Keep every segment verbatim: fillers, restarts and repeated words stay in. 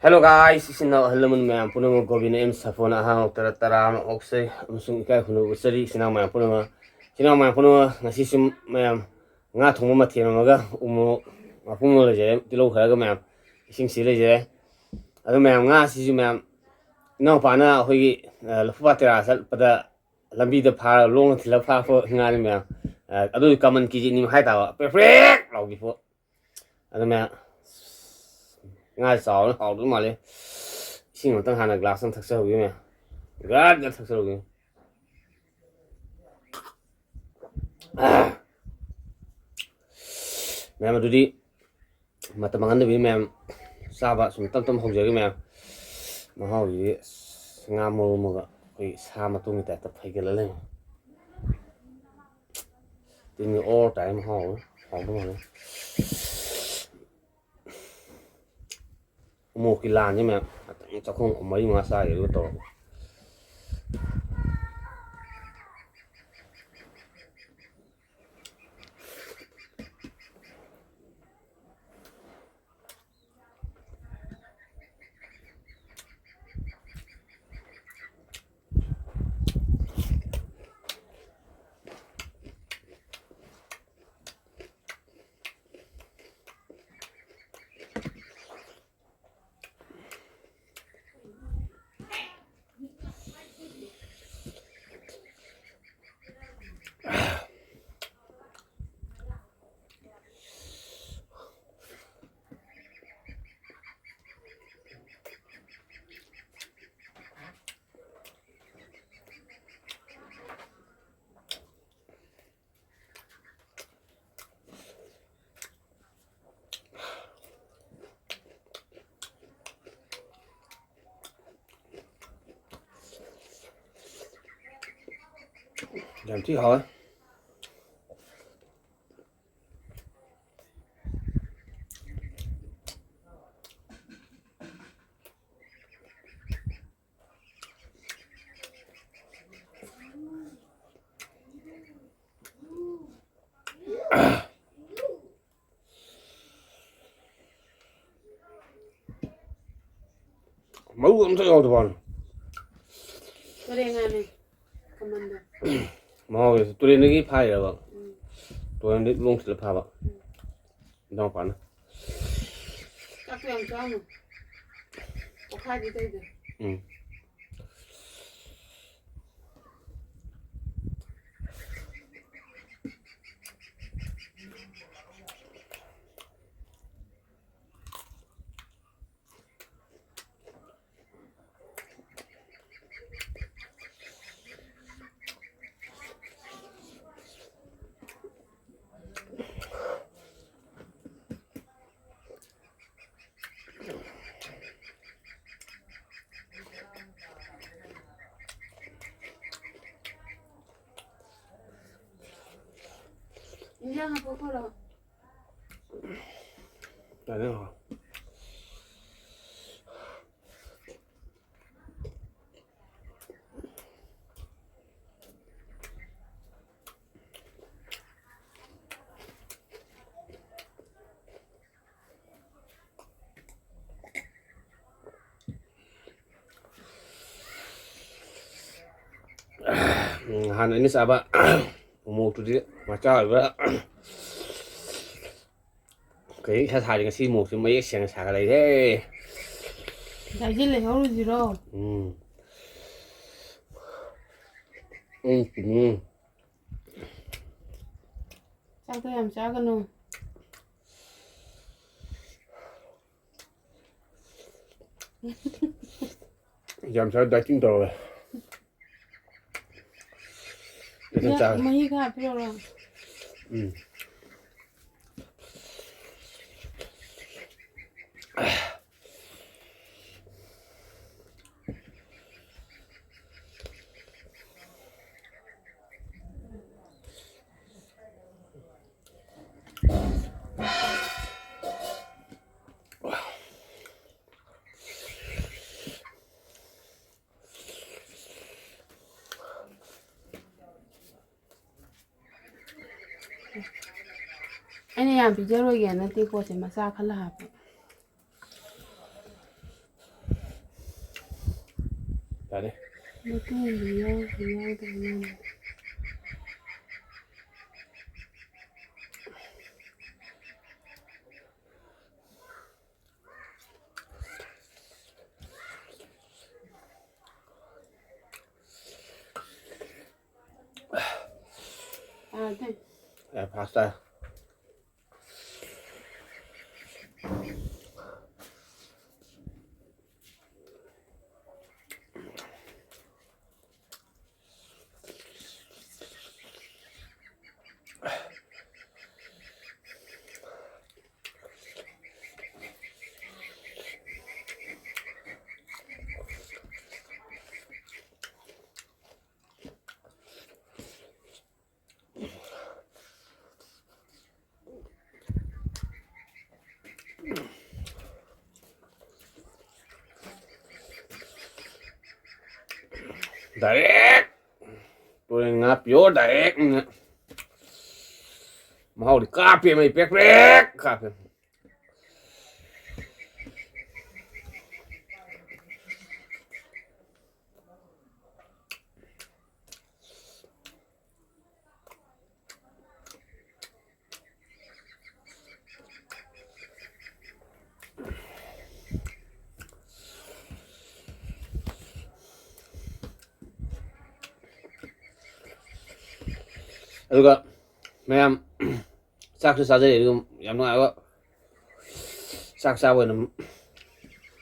Hello guys, ꯏꯆꯤꯟ ꯏꯅꯥꯎ ꯑꯍꯜ ꯂꯃꯟ ꯃꯌꯥꯝ ꯄꯨꯝꯅꯃꯛ, ꯒꯣꯕꯤꯟꯗ ꯑꯦꯝ ꯁꯥꯐꯣꯅ ꯑꯍꯥꯡ ꯇꯔꯥ ꯇꯔꯥ ꯑꯃ ꯑꯣꯛꯆꯩ ꯑꯃꯁꯨꯡ ꯏꯀꯥꯏ ꯈꯨꯝꯅꯕ ꯎꯠꯆꯔꯤ꯫ ꯏꯆꯤꯟ ꯏꯅꯥꯎ ꯃꯌꯥꯝ ꯄꯨꯝꯅꯃꯛ, ꯏꯆꯤꯟ ꯏꯅꯥꯎ ꯃꯌꯥꯝ ꯄꯨꯝꯅꯃꯛ, ꯉꯁꯤꯁꯨ ꯃꯌꯥꯝ ꯉꯥ ꯊꯣꯡꯕ ꯃꯊꯦꯜ ꯑꯃꯒ ꯎ ꯃꯣꯔꯣꯛ ꯃꯄꯨꯝ ꯑꯃ ꯂꯩꯖꯔꯦ, ꯇꯤꯜꯍꯧ ꯈꯔꯒ ꯃꯌꯥꯝ ꯏꯁꯤꯡꯁꯤ ꯂꯩꯖꯔꯦ꯫ ꯑꯗꯨ ꯃꯌꯥꯝ, ꯉꯥꯁꯤꯁꯨ ꯃꯌꯥꯝ ꯏꯅꯥꯎꯄꯥꯅ ꯑꯩꯈꯣꯏꯒꯤ, ꯑ, ꯂꯐꯨꯄꯥꯠ ꯇꯦꯔꯥ ꯆꯠꯄꯗ ꯂꯝꯕꯤꯗ ꯐꯥꯔꯒ ꯂꯣꯡꯅ ꯊꯤꯜꯂꯒ ꯐꯥꯔꯛꯄ ꯉꯥꯅꯤ ꯃꯌꯥꯝ꯫ ꯑ, ꯑꯗꯨ ꯀꯃꯟ ꯀꯦꯖꯤ ꯑꯅꯤ ꯃꯈꯥꯏ ꯇꯥꯕ ꯄ꯭ꯔꯦꯛ ꯄ꯭ꯔꯦꯛ ꯂꯥꯎꯕꯤꯕ꯫ ꯑꯗꯨ ꯃꯌꯥꯝ, ꯉꯥ ꯆꯥꯎꯅ ꯍꯥꯎꯗꯧ ꯃꯥꯜꯂꯦ꯫ ꯏꯁꯤꯡ ꯑꯃꯇꯪ ꯍꯥꯟꯅ ꯒ꯭ꯂꯥꯁ ꯑꯃ ꯊꯛꯆꯍꯧꯒꯦ ꯃꯌꯥꯝ꯫ ꯒ꯭ꯔꯥꯠ ꯒ꯭ꯔꯥꯠ ꯊꯛꯆꯍꯧꯒꯦ꯫ ꯑꯥ꯫ ꯃꯌꯥꯝ ꯑꯗꯨꯗꯤ ꯃꯇꯝ ꯃꯥꯡꯍꯟꯗꯕꯤꯗ ꯃꯌꯥꯝ ꯆꯥꯕ ꯁꯨꯝ ꯇꯞ ꯇꯞ ꯍꯧꯖꯔꯒꯦ ꯃꯌꯥꯝ꯫ ꯃꯍꯥꯎꯁꯤꯗꯤ ꯑꯁ, ꯉꯥ ꯃꯔꯨꯝ ꯑꯃꯒ ꯑꯩꯈꯣꯏ ꯁꯥ ꯃꯇꯨꯝꯒꯤ ꯇꯥꯏꯞꯇ ꯐꯩꯒꯠꯂ ꯂꯩꯔꯝꯃꯦ꯫ ꯇꯤꯟꯒ ꯑꯣꯔ ꯇꯥꯏ ꯃꯍꯥꯎ ꯑꯃ ꯍꯥꯎꯗꯧ ꯃꯥꯜꯂꯦ꯫ ꯎꯃꯣꯔꯣꯛꯀꯤ ꯂꯥꯟꯁꯦ ꯃꯌꯥꯝ ꯉꯥꯛꯇꯪ ꯆꯥꯛꯈꯣꯝ ꯃꯔꯤ ꯃꯉꯥ ꯆꯥꯒꯦ ꯑꯗꯨꯒ ꯇꯧꯔꯒ꯫ ꯌꯥꯝ ꯊꯤ ꯍꯥꯎꯋꯦ꯫ ꯃꯔꯨ ꯑꯝꯇ ꯌꯥꯎꯗꯕ ꯋꯥꯅꯤ꯫ ꯇꯨꯔꯦꯟ ꯉꯥꯅꯦ꯫ ꯀꯃꯟꯗꯣ꯫ ꯃꯍꯥꯎꯁꯦ ꯇꯨꯔꯦꯟꯗꯒꯤ ꯐꯥꯏꯔꯕ? ꯎꯝ꯫ ꯇꯨꯔꯦꯟꯗꯒꯤ ꯂꯣꯡ ꯊꯤꯜꯂ ꯐꯥꯕ꯫ ꯎꯝ꯫ ꯏꯅꯥꯎꯄꯥꯅ꯫ ꯆꯥꯛꯇꯣ ꯌꯥꯝ ꯆꯥꯅꯨ꯫ ꯄꯣꯛꯈꯥꯏꯗꯤ ꯇꯧꯗꯦ꯫ ꯎꯝ꯫ ꯏꯟꯖꯥꯡ ꯍꯥꯞꯄꯛꯈ꯭ꯔꯣ꯫ ꯇꯥꯅꯤꯡꯉꯣ꯫ ꯎꯝ, ꯍꯥꯟꯅ ꯑꯩꯅ ꯆꯥꯕ ꯎꯃꯣꯔꯣꯛꯇꯨꯗꯤ ꯃꯆꯥ ꯑꯣꯏꯕ꯫ ꯀꯩ ꯏꯁꯥ ꯁꯥꯔꯤ ꯉꯁꯤ ꯃꯣꯔꯣꯛꯁꯦ ꯃꯌꯦꯛ ꯁꯦꯡꯅ ꯁꯥꯒꯠꯂꯛꯏꯍꯦ꯫ ꯗꯥꯏꯁꯤ ꯂꯩꯍꯧꯔꯨꯁꯤꯔꯣ? ꯎꯝ꯫ ꯎꯝ, ꯎꯝ꯫ ꯆꯥꯛꯇꯣ ꯌꯥꯝ ꯆꯥꯒꯅꯨ꯫ ꯌꯥꯝ ꯆꯥ dieting ꯇꯧꯔꯦ꯫ ꯈꯤꯇꯪ ꯆꯥꯒꯦ꯫ ꯃꯍꯤ ꯈꯔ ꯍꯥꯞꯄꯤꯔꯛꯎꯔꯣ? ꯎꯝ꯫ ꯑꯩꯅ ꯌꯥꯝ ꯄꯤꯖꯔꯣꯏꯒꯦ ꯅꯠꯇꯦ ꯄꯣꯠꯁꯦ, ꯃꯆꯥ ꯈꯜꯂ ꯍꯥꯞꯄ꯫ ꯌꯥꯔꯦ꯫ ꯃꯇꯨꯡꯗꯤ ꯌꯥꯎꯗꯤ ꯌꯥꯎꯗꯕ ꯃꯥꯜꯂꯦ꯫ ꯌꯥꯔꯦ, ꯐꯥꯁ ꯇꯥꯔꯦ꯫ Direct ꯇꯨꯔꯦꯟ ꯉꯥ pure direct ꯅꯤꯅ ꯃꯍꯥꯎꯗꯤ ꯀꯥꯞꯄꯦ, ꯃꯩ ꯄ꯭ꯔꯦꯛ ꯄ꯭ꯔꯦꯛ ꯀꯥꯞꯄꯦ꯫ ꯑꯗꯨꯒ ꯃꯌꯥꯝ ꯆꯥꯛꯁꯨ ꯆꯥꯖꯔꯤ, ꯑꯗꯨꯒ ꯌꯥꯝ ꯅꯨꯡꯉꯥꯏꯕ ꯆꯥꯛ ꯆꯥꯕ ꯑꯣꯏꯅ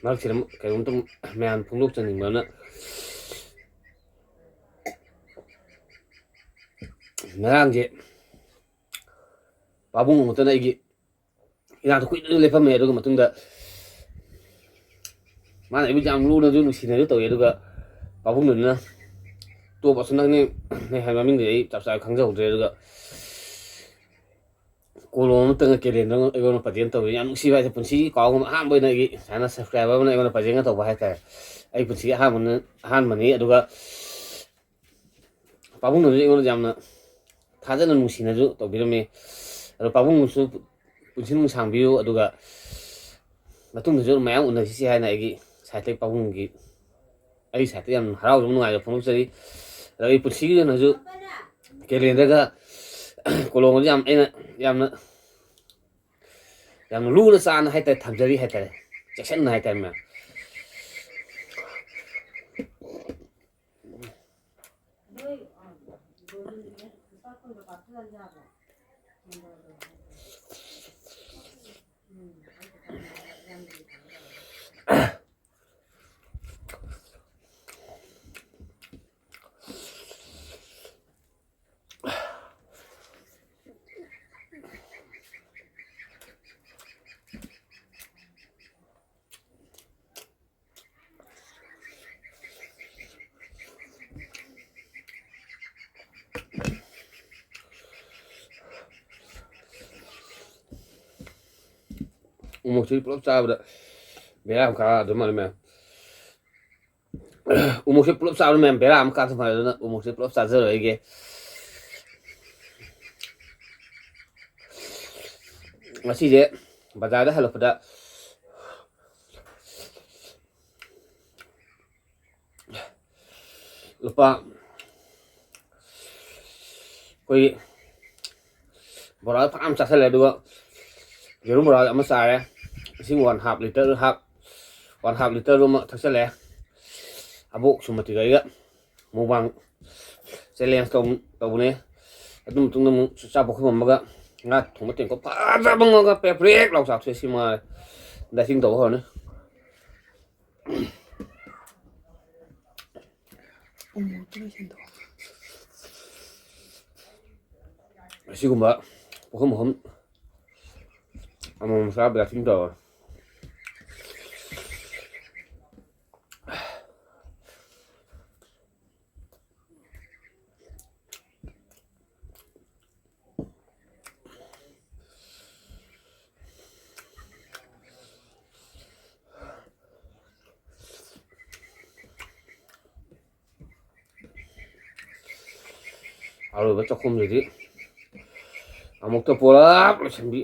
ꯃꯔꯛꯁꯤꯗ ꯀꯩꯅꯣꯝꯇ ꯃꯌꯥꯝ ꯐꯣꯡꯗꯣꯛꯆꯅꯤꯡꯕꯅ, ꯉꯔꯥꯡꯁꯦ ꯄꯥꯕꯨꯡ ꯑꯃꯨꯛꯇꯅ ꯑꯩꯒꯤ ꯏꯅꯥꯛꯇ ꯀꯨꯏꯅ ꯂꯦꯞꯄꯝꯃꯦ꯫ ꯑꯗꯨꯒ ꯃꯇꯨꯡꯗ ꯃꯥꯅ ꯑꯩꯕꯨ ꯌꯥꯝ ꯂꯨꯅꯁꯨ ꯅꯨꯡꯁꯤꯅꯁꯨ ꯇꯧꯋꯤ꯫ ꯑꯗꯨꯒ ꯄꯥꯕꯨꯡꯗꯨꯅ ꯇꯣꯞ ꯑꯁꯨ ꯅꯪꯅꯦ ꯍꯥꯏꯕ ꯃꯃꯤꯡꯗꯨꯗꯤ ꯑꯩ ꯆꯞ ꯆꯥꯕ ꯈꯪꯖꯍꯧꯗ꯭ꯔꯦ꯫ ꯑꯗꯨꯒ ꯀꯣꯂꯣꯝ ꯑꯃꯇꯪꯒ ꯀꯦꯂꯦꯟꯗꯔ ꯑꯃ ꯑꯩꯉꯣꯟꯗ present ꯇꯧꯋꯤ꯫ ꯌꯥꯝ ꯅꯨꯡꯁꯤꯕ ꯍꯥꯏꯁꯦ, ꯄꯨꯟꯁꯤꯒꯤ ꯀꯥꯎꯉꯝ-, ꯑꯍꯥꯟꯕ ꯑꯣꯏꯅ ꯑꯩꯒꯤ ꯁꯨꯃꯥꯏꯅ subscriber ꯑꯃꯅ ꯑꯩꯉꯣꯟꯗ presentꯒ ꯇꯧꯕ ꯍꯥꯏꯇꯥꯔꯦ꯫ ꯑꯩ ꯄꯨꯟꯁꯤꯒꯤ ꯑꯍꯥꯟꯕꯅ-, ꯑꯍꯥꯟꯕꯅꯤ꯫ ꯑꯗꯨꯒ ꯄꯥꯕꯨꯡꯅꯁꯨ ꯑꯩꯉꯣꯟꯗ ꯌꯥꯝꯅ ꯊꯥꯖꯅ ꯅꯨꯡꯁꯤꯅꯁꯨ ꯇꯧꯕꯤꯔꯝꯃꯤ꯫ ꯑꯗꯣ ꯄꯥꯕꯨꯡꯅꯁꯨ ꯄꯨꯟꯁꯤ ꯅꯨꯡꯁꯥꯡꯕꯤꯌꯨ, ꯑꯗꯨꯒ ꯃꯇꯨꯡꯗꯁꯨ ꯃꯌꯥꯝ ꯎꯅꯈꯤꯁꯤ ꯍꯥꯏꯅ ꯑꯩꯒꯤ ꯁꯥꯏꯠꯇꯒꯤ ꯄꯥꯕꯨꯡꯒꯤ ꯑꯩ ꯁꯥꯏꯠꯇ ꯌꯥꯝ ꯍꯔꯥꯎꯖꯕ, ꯅꯨꯡꯉꯥꯏꯕ ꯐꯣꯡꯗꯣꯛꯆꯔꯤ꯫ ꯑꯗꯣ ꯑꯩ ꯄꯨꯟꯁꯤꯒꯤ ꯑꯣꯏꯅꯁꯨ ꯀꯦꯂꯦꯟꯗꯔꯒ ꯀꯣꯂꯣꯝꯒꯁꯦ ꯌꯥꯝ, ꯑꯩꯅ ꯌꯥꯝꯅ, ꯌꯥꯝꯅ ꯂꯨꯅ ꯆꯥꯟꯅ ꯍꯥꯏꯇꯥꯔꯦ, ꯊꯝꯖꯔꯤ ꯍꯥꯏꯇꯥꯔꯦ, ꯆꯦꯛꯁꯤꯟꯅ ꯍꯥꯏꯇꯥꯔꯦ, ꯃꯌꯥꯝ꯫ ꯎꯃꯣꯛꯁꯤ ꯄꯨꯂꯞ ꯆꯥꯕꯗ ꯕꯦꯔꯥ ꯑꯃ ꯀꯥꯗꯧ ꯃꯥꯜꯂꯦ, ꯃꯌꯥꯝ꯫ ꯎꯃꯣꯛꯁꯦ ꯄꯨꯂꯞ ꯆꯥꯕꯗ, ꯃꯌꯥꯝ, ꯕꯦꯔꯥ ꯑꯃ ꯀꯥꯗꯧ ꯃꯥꯜꯂꯦ, ꯑꯗꯨꯅ ꯎꯃꯣꯛꯁꯦ ꯄꯨꯂꯞ ꯆꯥꯖꯔꯣꯏꯒꯦ꯫ ꯉꯁꯤꯁꯦ ꯕꯖꯥꯔꯗ ꯍꯜꯂꯛꯄꯗ ꯂꯨꯄꯥ, ꯑꯩꯈꯣꯏꯒꯤ ꯕꯣꯔꯥ ꯐꯅꯌꯥꯝ ꯆꯥꯁꯤꯜꯂꯦ, ꯑꯗꯨꯒ ꯌꯦꯔꯨꯝ ꯕꯣꯔꯥ ꯑꯃ ꯆꯥꯔꯦ, ꯏꯁꯤꯡ one half litre, half, one half litre ꯑꯃ ꯊꯛꯆꯜꯂꯦ꯫ ꯑꯕꯣꯛ ꯁꯨꯃꯇꯤꯒ ꯑꯩꯒ mukbang challenge ꯇꯧ-, ꯇꯧꯕꯅꯦ꯫ ꯑꯗꯨ ꯃꯇꯨꯡꯗ ꯑꯃꯨꯛ ꯆꯥꯛ ꯄꯨꯈꯝ ꯑꯃꯒ ꯉꯥ ꯊꯣꯡꯕ ꯇꯦꯡꯀꯣꯠ ꯐꯖꯕ ꯑꯃꯒ ꯄ꯭ꯔꯦꯛ ꯄ꯭ꯔꯦꯛ ꯂꯥꯎ ꯆꯥꯊꯣꯛꯑꯦ꯫ ꯁꯤ ꯃꯉꯥꯏꯔꯦ, dieting ꯇꯧꯕ ꯍꯧꯔꯅꯤ꯫ ꯎꯃꯣꯛꯇꯨ ꯂꯣꯏꯁꯤꯟꯗꯣꯛꯑꯣ꯫ ꯑꯁꯤꯒꯨꯝꯕ ꯄꯨꯈꯝ ꯑꯍꯨꯝ ꯑꯃꯃꯝ ꯆꯥꯕ dieting ꯇꯧꯔꯦ꯫ ꯑꯔꯣꯏꯕ ꯆꯥꯛꯈꯨꯝꯁꯤꯗꯤ ꯑꯃꯨꯛꯇ ꯄꯨꯂꯞ ꯂꯣꯏꯁꯤꯟꯕꯤ꯫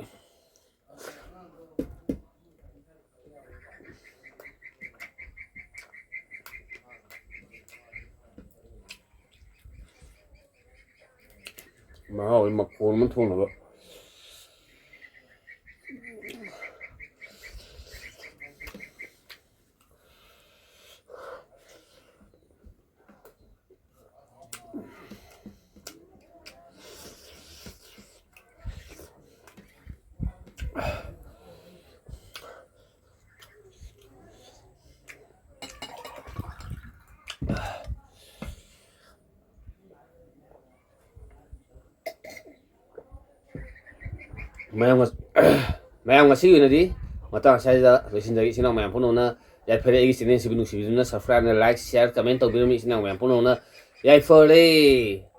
ꯑꯍꯥꯎꯕ ꯃꯈꯣꯟ ꯑꯃ ꯊꯣꯡꯅꯕ꯫ ꯃꯌꯥꯝ ꯉ-, ꯃꯌꯥꯝ ꯉꯁꯤꯒꯤ ꯑꯣꯏꯅꯗꯤ ꯃꯇꯥꯡ ꯑꯁ꯭ꯋꯥꯏꯗ ꯂꯣꯏꯁꯤꯟꯖꯔꯒꯦ꯫ ꯏꯆꯤꯟ ꯏꯅꯥꯎ ꯃꯌꯥꯝ ꯄꯨꯝꯅꯃꯛꯅ ꯌꯥꯏꯐꯔꯦ꯫ ꯑꯩꯒꯤ ꯆꯦꯅꯦꯜꯁꯤꯕꯨ ꯅꯨꯡꯁꯤꯕꯤꯗꯨꯅ subscribe ꯅ like, share, comment ꯇꯧꯕꯤꯔꯝꯃꯤ꯫ ꯏꯆꯤꯟ ꯏꯅꯥꯎ ꯃꯌꯥꯝ ꯄꯨꯝꯅꯃꯛꯅ ꯌꯥꯏꯐꯔꯦ꯫